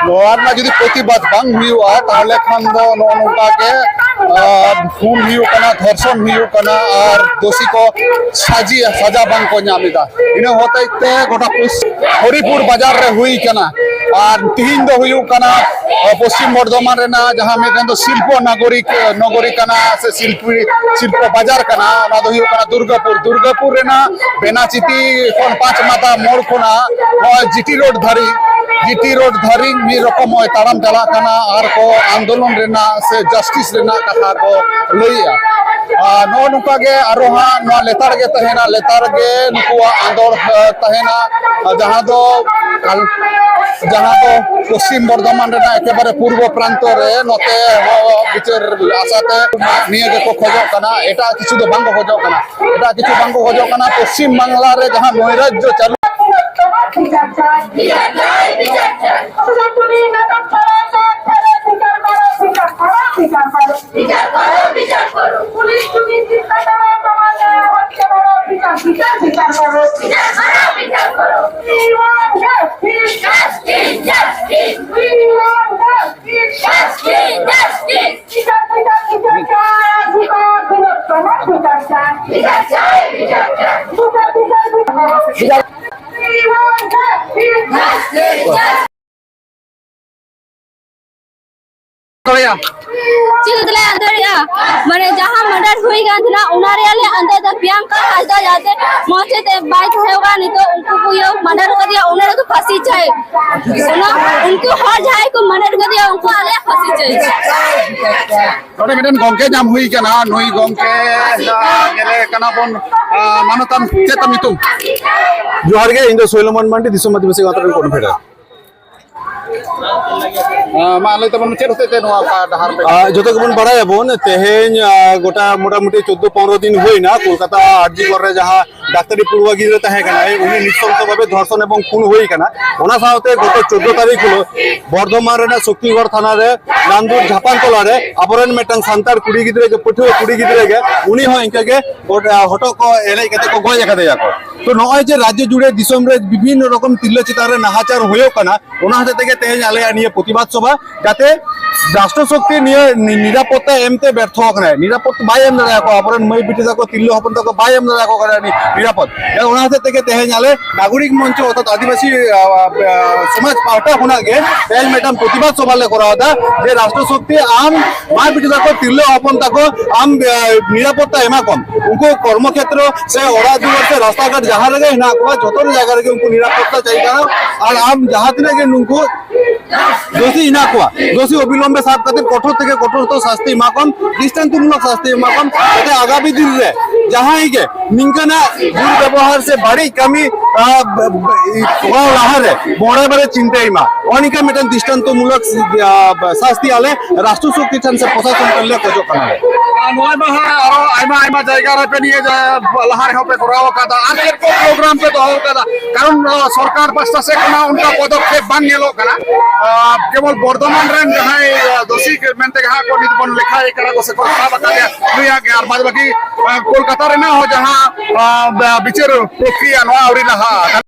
ᱱᱚᱣᱟ ᱨᱮᱱᱟᱜ ᱡᱩᱫᱤ ᱯᱨᱚᱛᱤᱵᱟᱫ ᱵᱟᱝ ᱦᱩᱭᱩᱜᱼᱟ, ᱛᱟᱦᱚᱞᱮ ᱠᱷᱟᱱ ᱫᱚ ᱱᱚᱜᱼᱚ ᱱᱚᱝᱠᱟ ᱜᱮ, ᱟᱨ ᱠᱷᱩᱱ ᱦᱩᱭᱩᱜ ᱠᱟᱱᱟ, ᱫᱷᱚᱨᱥᱚᱱ ᱦᱩᱭᱩᱜ ᱠᱟᱱᱟ, ᱟᱨ ᱫᱳᱥᱤ ᱠᱚ ᱥᱟᱡᱤ ᱥᱟᱡᱟ ᱵᱟᱝ ᱠᱚ ᱧᱟᱢ ᱮᱫᱟ᱾ ᱤᱱᱟᱹ ᱦᱚᱛᱮᱡ ᱛᱮ ᱜᱚᱴᱟ ᱯᱚᱥ-, ᱦᱚᱨᱤᱯᱩᱨ ᱵᱟᱡᱟᱨ ᱨᱮ ᱦᱩᱭ ᱠᱟᱱᱟ᱾ ᱟᱨ ᱛᱤᱦᱤᱧ ᱫᱚ ᱦᱩᱭᱩᱜ ᱠᱟᱱᱟ, ᱟᱨ ᱯᱚᱥᱪᱤᱢ ᱵᱚᱨᱫᱷᱚᱢᱟᱱ ᱨᱮᱱᱟᱜ ᱡᱟᱦᱟᱸ ᱢᱤᱫᱴᱮᱱ ᱫᱚ ᱥᱤᱞᱯᱚ ᱱᱟᱜᱚᱨᱤᱠ, ᱱᱚᱜᱚᱨᱤ ᱠᱟᱱᱟ ᱥᱮ ᱥᱤᱞᱯᱤ, ᱥᱤᱞᱯᱚ ᱵᱟᱡᱟᱨ ᱠᱟᱱᱟ, ᱚᱱᱟ ᱫᱚ ᱦᱩᱭᱩᱜ ᱠᱟᱱᱟ ᱫᱩᱨᱜᱟᱯᱩᱨ᱾ ᱫᱩᱨᱜᱟᱯᱩᱨ ᱨᱮᱱᱟᱜ ᱵᱮᱱᱟᱪᱤᱛᱤ ᱠᱷᱚᱱ ᱯᱟᱸᱪ ᱢᱟᱛᱟ ᱢᱳᱲ ᱠᱷᱚᱱᱟᱜ ᱱᱚᱜᱼᱚᱭ ᱡᱤᱴᱤ ᱨᱳᱰ ᱫᱷᱟᱹᱨᱤᱡ, ᱡᱤᱴᱤ ᱨᱳᱰ ᱫᱷᱟᱹᱨᱤᱡ ᱢᱤᱫ ᱨᱚᱠᱚᱢ ᱱᱚᱜᱼᱚᱭ ᱛᱟᱲᱟᱢ ᱪᱟᱞᱟᱜ ᱠᱟᱱᱟ ᱟᱨ ᱠᱚ ᱟᱱᱫᱳᱞᱚᱱ ᱨᱮᱱᱟᱜ ᱥᱮ ᱡᱟᱥᱴᱤᱥ ᱨᱮᱱᱟᱜ ᱠᱟᱛᱷᱟ ᱠᱚ ᱞᱟᱹᱭᱮᱜᱼᱟ᱾ ᱟᱨ ᱱᱚᱜᱼᱚ ᱱᱚᱝᱠᱟ ᱜᱮ ᱟᱨᱚ ᱦᱟᱸᱜ ᱱᱚᱣᱟ ᱞᱮᱛᱟᱲ ᱜᱮ ᱛᱟᱦᱮᱱᱟ, ᱞᱮᱛᱟᱲ ᱜᱮ ᱱᱩᱠᱩᱣᱟᱜ ᱟᱸᱫᱳᱲ, ᱮ, ᱛᱟᱦᱮᱱᱟ᱾ ᱟᱨ ᱡᱟᱦᱟᱸ ᱫᱚ ᱠᱟᱞ-, ᱡᱟᱦᱟᱸ ᱫᱚ ᱯᱚᱥᱪᱤᱢ ᱵᱚᱨᱫᱷᱚᱢᱟᱱ ᱨᱮᱱᱟᱜ ᱮᱠᱮᱵᱟᱨᱮ ᱯᱩᱨᱵᱚ ᱯᱨᱟᱱᱛᱚ ᱨᱮ ᱱᱚᱛᱮ ᱦᱚᱸ ᱵᱤᱪᱟᱹᱨ ᱟᱥᱟᱛᱮ ᱱᱤᱭᱟᱹ ᱜᱮᱠᱚ ᱠᱷᱚᱡᱚᱜ ᱠᱟᱱᱟ, ᱮᱴᱟᱜ ᱠᱤᱪᱷᱩ ᱫᱚ ᱵᱟᱝ ᱠᱚ ᱠᱷᱚᱡᱚᱜ ᱠᱟᱱᱟ᱾ ᱮᱴᱟᱜ ᱠᱤᱪᱷᱩ ᱵᱟᱝ ᱠᱚ ᱠᱷᱚᱡᱚᱜ ᱠᱟᱱᱟ᱾ ᱯᱚᱥᱪᱤᱢ ᱵᱟᱝᱞᱟ ᱨᱮ ᱡᱟᱦᱟᱸ ᱱᱚᱭᱨᱟᱡᱽᱡᱚ ᱪᱟᱹᱞᱩ বিচার করো, বিচার করো, বিচার করো। পুলিশ তুমি চিন্তা করো, তোমাদের হচ্ছে বড় বিচার, বিচার, বিচার করো। বিচার করো, বিচার করো। We want justice। Justice, justice। We want justice। Justice, justice। বিচার, বিচার, বিচার চাই, বিচার, বিচার, বিচার চাই। বিচার চাই, বিচার চাই। বিচার, বিচার, বিচার। We want justice। Justice, justice। ᱫᱟᱲᱮᱭᱟᱜᱼᱟ᱾ ᱪᱮᱫ ᱞᱮᱠᱟ ᱞᱮ ᱟᱸᱫᱳᱲ ᱫᱟᱲᱮᱭᱟᱜᱼᱟ? ᱢᱟᱱᱮ ᱡᱟᱦᱟᱸ ᱢᱟᱨᱰᱟᱨ ᱦᱩᱭ ᱠᱟᱱ ᱛᱟᱦᱮᱱᱟ, ᱚᱱᱟ ᱨᱮᱭᱟᱜ ᱞᱮ ᱟᱸᱫᱳᱲ ᱫᱟ᱾ ᱯᱨᱤᱭᱟᱝᱠᱟ ᱦᱟᱸᱥᱫᱟ ᱡᱟᱛᱮ ᱢᱚᱪᱮ ᱛᱮ ᱵᱟᱭ ᱛᱟᱦᱮᱸ ᱠᱟᱱᱟ, ᱱᱤᱛᱚᱜ ᱩᱱᱠᱩ ᱠᱚ ᱤᱭᱟᱹ ᱢᱟᱨᱰᱟᱨ ᱠᱟᱫᱮᱭᱟ, ᱚᱱᱟ ᱨᱮᱫᱚ ᱯᱷᱟᱸᱥᱤ ᱪᱟᱭ᱾ ᱚᱱᱟ ᱩᱱᱠᱩ ᱦᱚᱲ ᱡᱟᱦᱟᱸᱭ ᱠᱚ ᱢᱟᱨᱰᱟᱨ ᱠᱟᱫᱮᱭᱟ, ᱩᱱᱠᱩ ᱟᱞᱮᱭᱟᱜ ᱯᱷᱟᱸᱥᱤ ᱪᱟᱭ᱾ ᱱᱚᱰᱮ ᱢᱤᱫᱴᱮᱱ ᱜᱚᱝᱠᱮ ᱧᱟᱢ ᱦᱩᱭ ᱠᱟᱱᱟ, ᱱᱩᱭ ᱜᱚᱝᱠᱮ, ᱟ, ᱧᱮᱞᱮ ᱠᱟᱱᱟ ᱵᱚᱱ, ᱟ, ᱢᱟᱱᱚᱛᱟᱱ, ᱪᱮᱫ ᱛᱟᱢ ᱧᱩᱛᱩᱢ? ᱡᱚᱦᱟᱨ ᱜᱮ, ᱤᱧ ᱫᱚ ᱥᱳᱭᱞᱚᱢᱚᱱ ᱢᱟᱱᱰᱤ, ᱫᱤᱥᱚᱢ ᱟᱹᱫᱤᱵᱟᱹᱥᱤ ᱜᱟᱶᱛᱟ ᱨᱮᱱ ᱠᱚᱱᱵᱷᱮᱱᱟᱨ᱾ ᱟᱸ, ᱢᱟ ᱞᱟᱹᱭ ᱛᱟᱵᱚᱱ ᱢᱮ, ᱪᱮᱫ ᱦᱚᱛᱮᱡ ᱛᱮ ᱱᱚᱣᱟ ᱚᱠᱟ ᱰᱟᱦᱟᱨ ᱯᱮ ᱟᱸ, ᱡᱚᱛᱚ ᱜᱮᱵᱚᱱ ᱵᱟᱲᱟᱭᱟᱵᱚᱱ, ᱛᱮᱦᱮᱧ, ᱟᱸ, ᱜᱚᱴᱟ ᱢᱚᱴᱟᱢᱩᱴᱤ ᱪᱳᱫᱽᱫᱳ ᱯᱚᱱᱨᱚ ᱫᱤᱱ ᱦᱩᱭᱱᱟ, ᱠᱳᱞᱠᱟᱛᱟ ᱟᱨ ᱡᱤ ᱠᱚᱨ ᱨᱮ ᱡᱟᱦᱟᱸ ᱰᱟᱠᱛᱟᱨᱤ ᱯᱚᱲᱩᱣᱟ ᱜᱤᱫᱽᱨᱟᱹ ᱛᱟᱦᱮᱸ ᱠᱟᱱᱟᱭ, ᱩᱱᱤ ᱱᱨᱤᱥᱚᱝᱥᱚ ᱵᱷᱟᱵᱮ ᱫᱷᱚᱨᱥᱚᱱ ᱮᱵᱚᱝ ᱠᱷᱩᱱ ᱦᱩᱭ ᱠᱟᱱᱟ᱾ ᱚᱱᱟ ᱥᱟᱶᱛᱮ ᱜᱚᱛᱚ ᱪᱳᱫᱽᱫᱳ ᱛᱟᱹᱨᱤᱠᱷ ᱦᱤᱞᱳᱜ ᱵᱚᱨᱫᱷᱚᱢᱟᱱ ᱨᱮᱱᱟᱜ ᱥᱚᱠᱛᱤᱜᱚᱲ ᱛᱷᱟᱱᱟ ᱨᱮ ᱱᱟᱱᱫᱩᱨ ᱡᱷᱟᱯᱟᱝ ᱴᱚᱞᱟ ᱨᱮ ᱟᱵᱚᱨᱮᱱ ᱢᱤᱫᱴᱟᱝ ᱥᱟᱱᱛᱟᱲ ᱠᱩᱲᱤ ᱜᱤᱫᱽᱨᱟᱹ ᱜᱮ, ᱯᱟᱹᱴᱷᱩᱣᱟᱹ ᱠᱩᱲᱤ ᱜᱤᱫᱽᱨᱟᱹ ᱜᱮ, ᱩᱱᱤ ᱦᱚᱸ ᱤᱱᱠᱟᱹ ᱜᱮ ᱦᱚᱴᱚᱜ ᱠᱚ ᱮᱱᱮᱡ ᱠᱟᱛᱮ ᱠᱚ ᱜᱚᱡ ᱟᱠᱟᱫᱮᱭᱟ ᱠᱚ᱾ ᱛᱚ, ᱱᱚᱜᱼᱚᱭ ᱡᱮ ᱨᱟᱡᱽᱡᱚ ᱡᱩᱲᱮ ᱫᱤᱥᱚᱢ ᱨᱮ ᱵᱤᱵᱷᱤᱱᱱᱚ ᱨᱚᱠᱚᱢ ᱛᱤᱨᱞᱟᱹ ᱪᱮᱛᱟᱱ ᱨᱮ ᱱᱟᱦᱟᱪᱟᱨ ᱦᱩᱭᱩᱜ ᱠᱟᱱᱟ, ᱚᱱᱟ ᱦᱚᱛᱮᱡ ᱛᱮᱜᱮ ᱛᱮᱦᱮᱧ ᱟᱞᱮᱭᱟᱜ ᱱᱤᱭᱟᱹ ᱯᱨᱚᱛᱤᱵᱟᱫ ᱥᱚᱵᱷᱟ, ᱡᱟᱛᱮ ᱨᱟᱥᱴᱨᱚ ᱥᱚᱠᱛᱤ ᱱᱤᱭᱟᱹ ᱱᱤ-, ᱱᱤᱨᱟᱯᱚᱛᱛᱟ ᱮᱢᱛᱮ ᱵᱮᱨᱛᱷᱚ ᱟᱠᱟᱱᱟᱭ, ᱱᱤᱨᱟᱯᱚᱛ ᱵᱟᱭ ᱮᱢ ᱫᱟᱲᱮᱭᱟᱠᱚᱣᱟ, ᱟᱵᱚᱨᱮᱱ ᱢᱟᱹᱭ ᱵᱤᱴᱤ ᱛᱟᱠᱚ, ᱛᱤᱨᱞᱟᱹ ᱦᱚᱯᱚᱱ ᱛᱟᱠᱚ ᱵᱟᱭ ᱮᱢ ᱫᱟᱲᱮᱭᱟᱠᱚ ᱠᱟᱱᱟ ᱱᱤ-, ᱱᱤᱨᱟᱯᱚᱛ᱾ ᱚᱱᱟ ᱦᱚᱛᱮᱡ ᱛᱮᱜᱮ ᱛᱮᱦᱮᱧ ᱟᱞᱮ ᱱᱟᱜᱚᱨᱤᱠ ᱢᱚᱧᱪᱚ ᱚᱨᱛᱷᱟᱛ ᱟᱹᱫᱤᱵᱟᱹᱥᱤ, ᱟ, ᱟ, ᱥᱚᱢᱟᱡᱽ ᱯᱟᱦᱴᱟ ᱠᱷᱚᱱᱟᱜ ᱜᱮ ᱛᱮᱦᱮᱧ ᱢᱤᱫᱴᱟᱝ ᱯᱨᱚᱛᱤᱵᱟᱫ ᱥᱚᱵᱷᱟ ᱞᱮ ᱠᱚᱨᱟᱣ ᱮᱫᱟ ᱡᱮ ᱨᱟᱥᱴᱨᱚ ᱥᱚᱠᱛᱤ ᱟᱢ ᱢᱟᱹᱭ ᱵᱤᱴᱤ ᱛᱟᱠᱚ, ᱛᱤᱨᱞᱟᱹ ᱦᱚᱯᱚᱱ ᱛᱟᱠᱚ ᱟᱢ, ᱟ, ᱱᱤᱨᱟᱯᱚᱛᱛᱟ ᱮᱢᱟ ᱠᱚᱢ, ᱩᱱᱠᱩ ᱠᱚᱨᱢᱚ ᱠᱷᱮᱛᱨᱚ ᱥᱮ ᱚᱲᱟᱜ ᱫᱩᱣᱟᱹᱨ ᱥᱮ ᱨᱟᱥᱛᱟ ᱜᱷᱟᱴ ᱡᱟᱦᱟᱸ ᱨᱮᱜᱮ ᱦᱮᱱᱟᱜ ᱠᱚᱣᱟ, ᱡᱚᱛᱚ ᱡᱟᱭᱜᱟ ᱨᱮᱜᱮ ᱩᱱᱠᱩ ᱱᱤᱨᱟᱯᱚᱛᱛᱟ ᱪᱟᱹᱭ ᱠᱟᱱᱟ᱾ ᱟᱨ ᱟᱢ ᱡᱟᱦᱟᱸ ᱛᱤᱱᱟᱹᱜ ᱜᱮ ᱱᱩᱠᱩ ᱫᱳᱥᱤ ᱦᱮᱱᱟᱜ ᱠᱚᱣᱟ, ᱫᱳᱥᱤ ᱚᱵᱤᱞᱚᱢᱵᱮ ᱥᱟᱵ ᱠᱟᱛᱮ ᱠᱚᱴᱷᱳᱨ ᱛᱷᱮᱠᱮ ᱠᱚᱴᱷᱳᱨᱛᱚ ᱥᱟᱥᱛᱤ ᱮᱢᱟ ᱠᱚᱢ, ᱫᱨᱤᱥᱴᱟᱱᱛᱚᱢᱩᱞᱚᱠ ᱥᱟᱥᱛᱤ ᱮᱢᱟ ᱠᱚᱢ, ᱡᱟᱛᱮ ᱟᱜᱟᱢᱤ ᱫᱤᱱ ᱨᱮ ᱡᱟᱦᱟᱸᱭ ᱜᱮ ᱱᱤᱝᱠᱟᱹᱱᱟᱜ ᱫᱩᱨᱵᱮᱵᱚᱦᱟᱨ ᱥᱮ ᱵᱟᱹᱲᱤᱡ ᱠᱟᱹᱢᱤ, ᱟ, ᱵ-, ᱵ-, ᱠᱚᱨᱟᱣ ᱞᱟᱦᱟᱨᱮ ᱢᱚᱬᱮ ᱵᱟᱨᱮ ᱪᱤᱱᱛᱟᱹᱭ ᱢᱟ᱾ ᱱᱚᱜᱼᱚ ᱱᱤᱝᱠᱟᱹ ᱢᱤᱫᱴᱟᱝ ᱫᱨᱤᱥᱴᱟᱱᱛᱚᱢᱩᱞᱚᱠ, ᱟ, ᱥᱟᱥᱛᱤ ᱟᱞᱮ ᱨᱟᱥᱴᱨᱚ ᱥᱚᱠᱛᱤ ᱴᱷᱮᱱ ᱥᱮ ᱯᱨᱚᱥᱟᱥᱚᱱ ᱴᱷᱮᱱ ᱞᱮ ᱠᱷᱚᱡᱚᱜ ᱠᱟᱱᱟ᱾ ᱟᱨ ᱱᱚᱣᱟ ᱢᱟ ᱦᱟᱸᱜ ᱟᱨᱚ ᱟᱭᱢᱟ ᱟᱭᱢᱟ ᱡᱟᱭᱜᱟ ᱨᱮ ᱯᱮ ᱱᱤᱭᱟᱹ ᱡᱟ-, ᱞᱟᱦᱟ ᱨᱮᱦᱚᱸ ᱯᱮ ᱠᱚᱨᱟᱣ ᱟᱠᱟᱫᱟ, ᱟᱨ ᱪᱮᱫ ᱠᱚ ᱯᱨᱳᱜᱨᱟᱢ ᱯᱮ ᱫᱚᱦᱚ ᱟᱠᱟᱫᱟ? ᱠᱟᱨᱚᱱ, ᱟ, ᱥᱚᱨᱠᱟᱨ ᱯᱟᱥᱴᱟ ᱥᱮᱫ ᱠᱷᱚᱱᱟᱜ ᱚᱱᱠᱟ ᱯᱚᱫᱚᱠᱷᱮᱯ ᱵᱟᱝ ᱧᱮᱞᱚᱜ ᱠᱟᱱᱟ᱾ ᱟ, ᱡᱮᱢᱚᱱ ᱵᱚᱨᱫᱷᱚᱢᱟᱱ ᱨᱮᱱ ᱡᱟᱦᱟᱸᱭ, ᱟ, ᱫᱳᱥᱤ ᱢᱮᱱᱛᱮ ᱡᱟᱦᱟᱸ ᱠᱚ ᱱᱤᱛ ᱵᱚᱱ ᱞᱮᱠᱷᱟᱭᱮ ᱠᱟᱱᱟ ᱠᱚ ᱥᱮ ᱠᱚ ᱥᱟᱵ ᱟᱠᱟᱫᱮᱭᱟ, ᱱᱩᱭᱟᱜ ᱜᱮ, ᱟᱨ ᱵᱟᱫ ᱵᱟᱹᱠᱤ, ᱟ, ᱠᱳᱞᱠᱟᱛᱟ ᱨᱮᱱᱟᱜ ᱦᱚᱸ ᱡᱟᱦᱟᱸ, ᱟ, ᱵᱟ-, ᱵᱤᱪᱟᱹᱨ ᱯᱨᱚᱠᱨᱤᱭᱟ ᱱᱚᱣᱟ ᱟᱹᱣᱨᱤ ᱞᱟᱦᱟᱜᱼᱟ᱾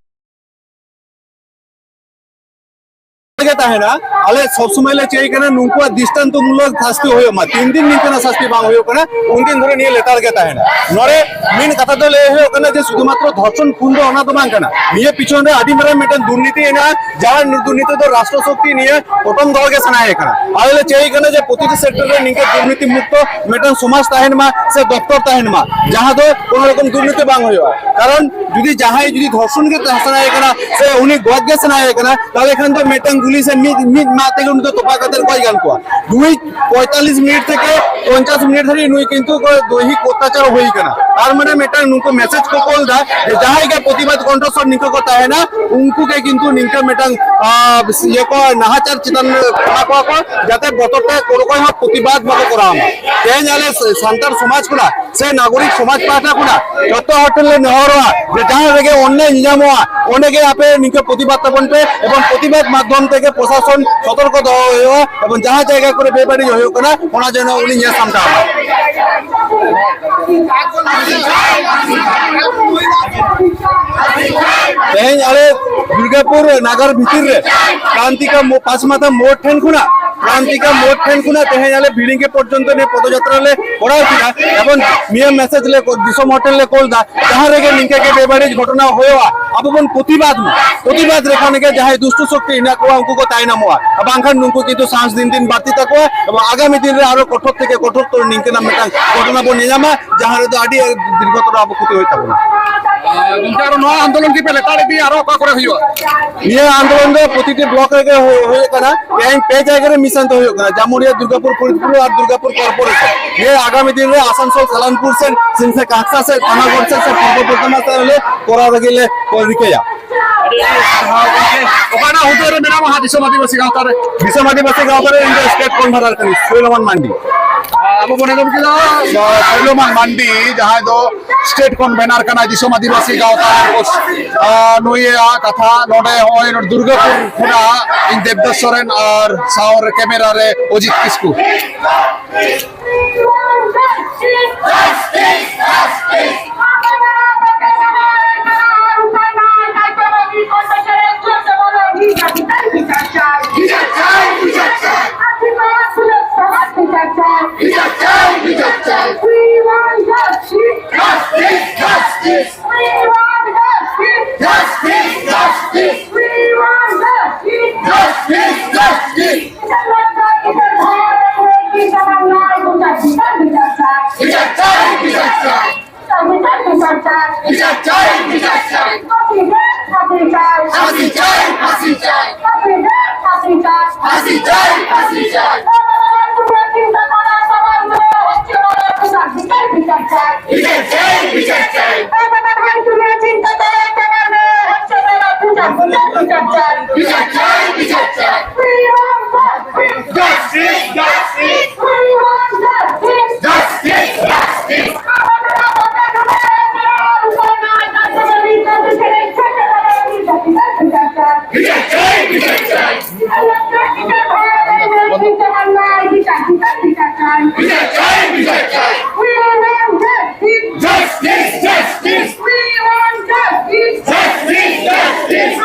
ᱜᱮ ᱛᱟᱦᱮᱱᱟ᱾ ᱟᱞᱮ ᱥᱚᱵ ᱥᱚᱢᱚᱭ ᱞᱮ ᱪᱟᱹᱭ ᱠᱟᱱᱟ ᱱᱩᱠᱩᱣᱟᱜ ᱫᱨᱤᱥᱴᱟᱱᱛᱚᱢᱩᱞᱚᱠ ᱥᱟᱥᱛᱤ ᱦᱩᱭᱩᱜ ᱢᱟ᱾ ᱛᱤᱱ ᱫᱤᱱ ᱱᱤᱝᱠᱟᱹᱱᱟᱜ ᱥᱟᱥᱛᱤ ᱵᱟᱝ ᱦᱩᱭᱩᱜ ᱠᱟᱱᱟ, ᱩᱱ ᱫᱤᱱ ᱫᱷᱚᱨᱮ ᱱᱤᱭᱟᱹ ᱞᱮᱛᱟᱲ ᱜᱮ ᱛᱟᱦᱮᱱᱟ᱾ ᱱᱚᱰᱮ ᱢᱮᱱ ᱠᱟᱛᱷᱟ ᱫᱚ ᱞᱟᱹᱭ ᱦᱩᱭᱩᱜ ᱠᱟᱱᱟ ᱡᱮ ᱥᱩᱫᱷᱩ ᱢᱟᱛᱨᱚ ᱫᱷᱚᱨᱥᱚᱱ ᱠᱷᱩᱱ ᱫᱚ ᱚᱱᱟ ᱫᱚ ᱵᱟᱝ ᱠᱟᱱᱟ᱾ ᱱᱤᱭᱟᱹ ᱯᱤᱪᱷᱚᱱ ᱨᱮ ᱟᱹᱰᱤ ᱢᱟᱨᱟᱝ ᱢᱤᱫᱴᱟᱝ ᱫᱩᱨᱱᱤᱛᱤ ᱦᱮᱱᱟᱜᱼᱟ, ᱡᱟᱦᱟᱸ ᱫᱩᱨᱱᱤᱛᱤ ᱫᱚ ᱨᱟᱥᱴᱨᱚ ᱥᱚᱠᱛᱤ ᱱᱤᱭᱟᱹ ᱯᱚᱴᱚᱢ ᱫᱚᱦᱚ ᱜᱮ ᱥᱟᱱᱟᱭᱮ ᱠᱟᱱᱟ᱾ ᱟᱞᱮ ᱞᱮ ᱪᱟᱹᱭ ᱠᱟᱱᱟ ᱡᱮ ᱯᱨᱚᱛᱤᱴᱤ ᱥᱮᱠᱴᱚᱨ ᱨᱮ ᱱᱤᱝᱠᱟᱹ ᱫᱩᱨᱱᱤᱛᱤ ᱢᱩᱠᱛᱚ ᱢᱤᱫᱴᱟᱝ ᱥᱚᱢᱟᱡᱽ ᱛᱟᱦᱮᱱ ᱢᱟ ᱥᱮ ᱫᱚᱯᱛᱚᱨ ᱛᱟᱦᱮᱱ ᱢᱟ, ᱡᱟᱦᱟᱸ ᱫᱚ ᱠᱳᱱᱳ ᱨᱚᱠᱚᱢ ᱫᱩᱨᱱᱤᱛᱤ ᱵᱟᱝ ᱦᱩᱭᱩᱜᱼᱟ᱾ ᱠᱟᱨᱚᱱ ᱡᱩᱫᱤ ᱡᱟᱦᱟᱸᱭ ᱡᱩᱫᱤ ᱫᱷᱚᱨᱥᱚᱱ ᱜᱮ ᱥᱟᱱᱟᱭᱮ ᱠᱟᱱᱟ ᱥᱮ ᱩᱱᱤ ᱜᱚᱡ ᱜᱮ ᱥᱟᱱᱟᱭᱮ ᱠᱟᱱᱟ, ᱛᱟᱦᱚᱞᱮ ᱠᱷᱟᱱ ᱫᱚ ᱢᱤᱫᱴᱟᱝ ᱜᱩᱞᱤ ᱥᱮ ᱢᱤᱫ, ᱢᱤᱫ ᱢᱟᱜ ᱛᱮᱜᱮ ᱩᱱᱤ ᱫᱚ ᱛᱚᱯᱟ ᱠᱟᱛᱮ ᱜᱚᱡ ᱜᱟᱱ ᱠᱚᱣᱟ᱾ ᱱᱩᱭ ᱯᱚᱸᱭᱛᱟᱞᱞᱤᱥ ᱢᱤᱱᱤᱴ ᱛᱷᱮᱠᱮ ᱯᱚᱧᱪᱟᱥ ᱢᱤᱱᱤᱴ ᱫᱷᱟᱹᱨᱤᱡ ᱱᱩᱭ ᱠᱤᱱᱛᱩ ᱠᱚ ᱫᱚᱭᱦᱤᱠ ᱚᱛᱛᱟᱪᱟᱨ ᱦᱩᱭ ᱠᱟᱱᱟ᱾ ᱛᱟᱨ ᱢᱟᱱᱮ ᱢᱤᱫᱴᱟᱝ ᱱᱩᱠᱩ ᱢᱮᱥᱮᱡᱽ ᱠᱚ ᱠᱳᱞ ᱫᱟ ᱡᱮ ᱡᱟᱦᱟᱸᱭ ᱜᱮ ᱯᱨᱚᱛᱤᱵᱟᱫ ᱠᱚᱱᱴᱷᱚᱥᱣᱚᱨ ᱱᱤᱝᱠᱟᱹ ᱠᱚ ᱛᱟᱦᱮᱱᱟ, ᱩᱱᱠᱩ ᱜᱮ ᱠᱤᱱᱛᱩ ᱱᱤᱝᱠᱟᱹ ᱢᱤᱫᱴᱟᱝ, ᱟᱸ, ᱤᱭᱟᱹ ᱠᱚ ᱱᱟᱦᱟᱪᱟᱨ ᱪᱮᱛᱟᱱ ᱨᱮ ᱮᱢᱟ ᱠᱚᱣᱟ ᱠᱚ, ᱡᱟᱛᱮ ᱵᱚᱛᱚᱨ ᱛᱮ ᱚᱠᱚᱭ ᱦᱚᱸ ᱯᱨᱚᱛᱤᱵᱟᱫ ᱵᱟᱠᱚ ᱠᱚᱨᱟᱣ ᱢᱟ᱾ ᱛᱮᱦᱮᱧ ᱟᱞᱮ ᱥᱟᱱᱛᱟᱲ ᱥᱚᱢᱟᱡᱽ ᱠᱷᱚᱱᱟᱜ ᱥᱮ ᱱᱟᱜᱚᱨᱤᱠ ᱥᱚᱢᱟᱡᱽ ᱯᱟᱦᱴᱟ ᱠᱷᱚᱱᱟᱜ ᱡᱚᱛᱚ ᱦᱚᱲ ᱴᱷᱮᱱ ᱞᱮ ᱱᱮᱦᱚᱨᱚᱜᱼᱟ ᱡᱮ ᱡᱟᱦᱟᱸ ᱨᱮᱜᱮ ᱚᱱᱱᱟᱭ ᱧᱮᱧᱟᱢᱚᱜᱼᱟ, ᱚᱸᱰᱮ ᱜᱮ ᱟᱯᱮ ᱱᱤᱝᱠᱟᱹ ᱯᱨᱚᱛᱤᱵᱟᱫ ᱛᱟᱵᱚᱱ ᱯᱮ ᱮᱵᱚᱝ ᱯᱨᱚᱛᱤᱵᱟᱫ ᱢᱟᱫᱽᱫᱷᱚᱢ ᱛᱮᱜᱮ ᱯᱨᱚᱥᱟᱥᱚᱱ ᱥᱚᱛᱚᱨᱠᱚ ᱫᱚᱦᱚ ᱦᱩᱭᱩᱜᱼᱟ ᱮᱵᱚᱝ ᱡᱟᱦᱟᱸ ᱡᱟᱭᱜᱟ ᱠᱚᱨᱮ ᱵᱮᱵᱟᱹᱲᱤᱡ ᱦᱩᱭᱩᱜ ᱠᱟᱱᱟ, ᱚᱱᱟ ᱡᱮᱱᱚ ᱩᱱᱤ ᱧᱮᱞ ᱥᱟᱢᱴᱟᱣ ᱢᱟ᱾ ᱛᱮᱦᱮᱧ ᱟᱞᱮ ᱫᱩᱨᱜᱟᱯᱩᱨ ᱱᱟᱜᱟᱨ ᱵᱷᱤᱛᱤᱨ ᱨᱮ ᱠᱨᱟᱱᱛᱤᱠᱟ ᱢᱳ-, ᱯᱟᱸᱪᱢᱟᱛᱷᱟ ᱢᱳᱲ ᱴᱷᱮᱱ ᱠᱷᱚᱱᱟᱜ, ᱠᱨᱟᱱᱛᱤᱠᱟ ᱢᱳᱲ ᱴᱷᱮᱱ ᱠᱷᱚᱱᱟᱜ ᱛᱮᱦᱮᱧ ᱟᱞᱮ ᱵᱷᱤᱲᱤᱝᱜᱮ ᱯᱚᱨᱡᱚᱱᱛᱚ ᱱᱤᱭᱟᱹ ᱯᱚᱫᱚᱡᱟᱛᱨᱟ ᱞᱮ ᱠᱚᱨᱟᱣ ᱠᱮᱫᱟ᱾ ᱮᱵᱚᱝ ᱱᱤᱭᱟᱹ ᱢᱮᱥᱮᱡᱽ ᱞᱮ ᱠᱚ-, ᱫᱤᱥᱚᱢ ᱦᱚᱲ ᱴᱷᱮᱱ ᱞᱮ ᱠᱳᱞ ᱫᱟ, ᱡᱟᱦᱟᱸ ᱨᱮᱜᱮ ᱱᱤᱝᱠᱟᱹ ᱜᱮ ᱵᱮᱵᱟᱹᱲᱤᱡ ᱜᱷᱚᱴᱚᱱᱟ ᱦᱩᱭᱩᱜᱼᱟ, ᱟᱵᱚ ᱵᱚᱱ ᱯᱨᱚᱛᱤᱵᱟᱫ ᱢᱟ᱾ ᱯᱨᱚᱛᱤᱵᱟᱫ ᱞᱮᱠᱷᱟᱱ ᱜᱮ ᱡᱟᱦᱟᱸᱭ ᱫᱩᱥᱴ ᱥᱚᱠᱛᱤ ᱦᱮᱱᱟᱜ ᱠᱚᱣᱟ, ᱩᱱᱠᱩ ᱠᱚ ᱛᱟᱭᱱᱚᱢᱚᱜᱼᱟ, ᱵᱟᱝᱠᱷᱟᱱ ᱱᱩᱠᱩ ᱠᱤᱱᱛᱩ ᱥᱟᱱᱥ ᱫᱤᱱ ᱫᱤᱱ ᱵᱟᱹᱲᱛᱤ ᱛᱟᱠᱚᱣᱟ ᱮᱵᱚᱝ ᱟᱜᱟᱢᱤ ᱫᱤᱱ ᱨᱮ ᱟᱨᱚ ᱠᱚᱴᱷᱳᱨ ᱛᱷᱮᱠᱮ ᱠᱚᱴᱷᱳᱨ ᱛᱚᱨ ᱱᱤᱝᱠᱟᱹᱱᱟᱜ ᱢᱤᱫᱴᱟᱝ ᱜᱷᱚᱴᱚᱱᱟ ᱵᱚᱱ ᱧᱮᱧᱟᱢᱟ, ᱡᱟᱦᱟᱸ ᱨᱮᱫᱚ ᱟᱹᱰᱤ ᱫᱤᱨᱜᱷᱚᱛᱚᱨ ᱟᱵᱚ ᱠᱷᱚᱛᱤ ᱦᱩᱭᱩᱜ ᱛᱟᱵᱚᱱᱟ᱾ ᱟᱨ ᱜᱚᱢᱠᱮ, ᱟᱨᱚ ᱱᱚᱣᱟ ᱟᱱᱫᱳᱞᱚᱱ ᱜᱮᱯᱮ ᱞᱮᱛᱟᱲ ᱤᱫᱤᱭᱟ, ᱟᱨᱚ ᱚᱠᱟ ᱠᱚᱨᱮ ᱦᱩᱭᱩᱜᱼᱟ? ᱱᱤᱭᱟᱹ ᱟᱱᱫᱳᱞᱚᱱ ᱫᱚ ᱯᱨᱚᱛᱤᱴᱤ ᱵᱞᱚᱠ ᱨᱮᱜᱮ ᱦᱩᱭ-, ᱦᱩᱭᱩᱜ ᱠᱟᱱᱟ᱾ ᱛᱮᱦᱮᱧ ᱯᱮ ᱡᱟᱭᱜᱟ ᱨᱮ ᱢᱤᱥᱚᱱ ᱫᱚ ᱦᱩᱭᱩᱜ ᱠᱟᱱᱟ, ᱡᱟᱢᱩᱨᱤᱭᱟᱹ, ᱫᱩᱨᱜᱟᱯᱩᱨ, ᱯᱷᱚᱨᱤᱫᱯᱩᱨ ᱟᱨ ᱫᱩᱨᱜᱟᱯᱩᱨ ᱠᱚᱨᱯᱳᱨᱮᱥᱚᱱ᱾ ᱱᱤᱭᱟᱹ ᱟᱜᱟᱢᱤ ᱫᱤᱱ ᱨᱮ ᱟᱥᱟᱱᱥᱳᱞ, ᱥᱟᱞᱟᱱᱯᱩᱨ ᱥᱮᱫ, ᱥᱮ ᱠᱟᱸᱠᱥᱟ ᱥᱮᱫ, ᱯᱟᱱᱟᱜᱚᱲ ᱥᱮᱫ, ᱥᱮ ᱯᱩᱨᱵᱚ ᱵᱚᱨᱫᱷᱚᱢᱟᱱ ᱥᱮᱫ ᱨᱮᱞᱮ ᱠᱚᱨᱟᱣ ᱞᱟᱹᱜᱤᱫ ᱞᱮ ᱨᱤᱠᱟᱹᱭᱟ᱾ ᱟᱹᱰᱤ ᱟᱹᱰᱤ ᱥᱟᱨᱦᱟᱣ ᱜᱚᱢᱠᱮ᱾ ᱚᱠᱟᱴᱟᱜ ᱦᱩᱫᱟᱹ ᱨᱮ ᱢᱮᱱᱟᱢᱟ ᱦᱟᱸᱜ ᱫᱤᱥᱚᱢ ᱟᱹᱫᱤᱵᱟᱹᱥᱤ ᱜᱟᱶᱛᱟ ᱨᱮ? ᱫᱤᱥᱚᱢ ᱟᱹᱫᱤᱵᱟᱹᱥᱤ ᱜᱟᱶᱛᱟ ᱨᱮ ᱤᱧ ᱫᱚ ᱥᱴᱮᱴ ᱠᱚᱱᱵᱷᱮᱱᱟᱨ ᱠᱟᱹᱱᱟᱹᱧ, ᱥᱩᱞᱮᱢᱟᱱ ᱢᱟᱱᱰᱤ᱾ ᱟᱵᱚ ᱵᱚᱱ ᱟᱸᱡᱚᱢ ᱠᱮᱫᱟ, ᱥᱩᱞᱮᱢᱟᱱ ᱢᱟᱱᱰᱤ, ᱡᱟᱦᱟᱸᱭ ᱫᱚ ᱥᱴᱮᱴ ᱠᱚᱱᱵᱷᱮᱱᱟᱨ ᱠᱟᱱᱟᱭ ᱫᱤᱥᱚᱢ ᱟᱹᱫᱤᱵᱟᱹᱥᱤ ᱜᱟᱶᱛᱟ ᱨᱮᱱ᱾ ᱟᱨ ᱱᱩᱭᱟᱜ ᱠᱟᱛᱷᱟ ᱱᱚᱰᱮ ᱱᱚᱜᱼᱚᱭ ᱱᱚᱰᱮ ᱫᱩᱨᱜᱟᱯᱩᱨ ᱠᱷᱚᱱᱟᱜ ᱤᱧ ᱫᱮᱵᱫᱟᱥ ᱥᱚᱨᱮᱱ ᱟᱨ ᱥᱟᱶᱨᱮ ᱠᱮᱢᱮᱨᱟ ᱨᱮ ᱚᱡᱤᱛ ᱠᱤᱥᱠᱩ᱾ We want justice. Justice, justice. We want justice. Justice, justice. We want justice. Justice, justice. বিচার চাই, বিচার চাই। বিচার চাই, বিচার চাই। বিচার চাই, বিচার চাই। বিচার চাই, বিচার চাই। বিচার চাই, বিচার চাই। ফাঁসি চাই, ফাঁসি চাই। ফাঁসি চাই, ফাঁসি চাই। ফাঁসি চাই, ফাঁসি চাই। ফাঁসি চাই, ফাঁসি চাই। বিচার চাই, বিচার চাই। We want justice. Justice, justice. We want justice. Justice, justice. বিচার চাই, বিচার চাই। বিচার চাই, বিচার চাই।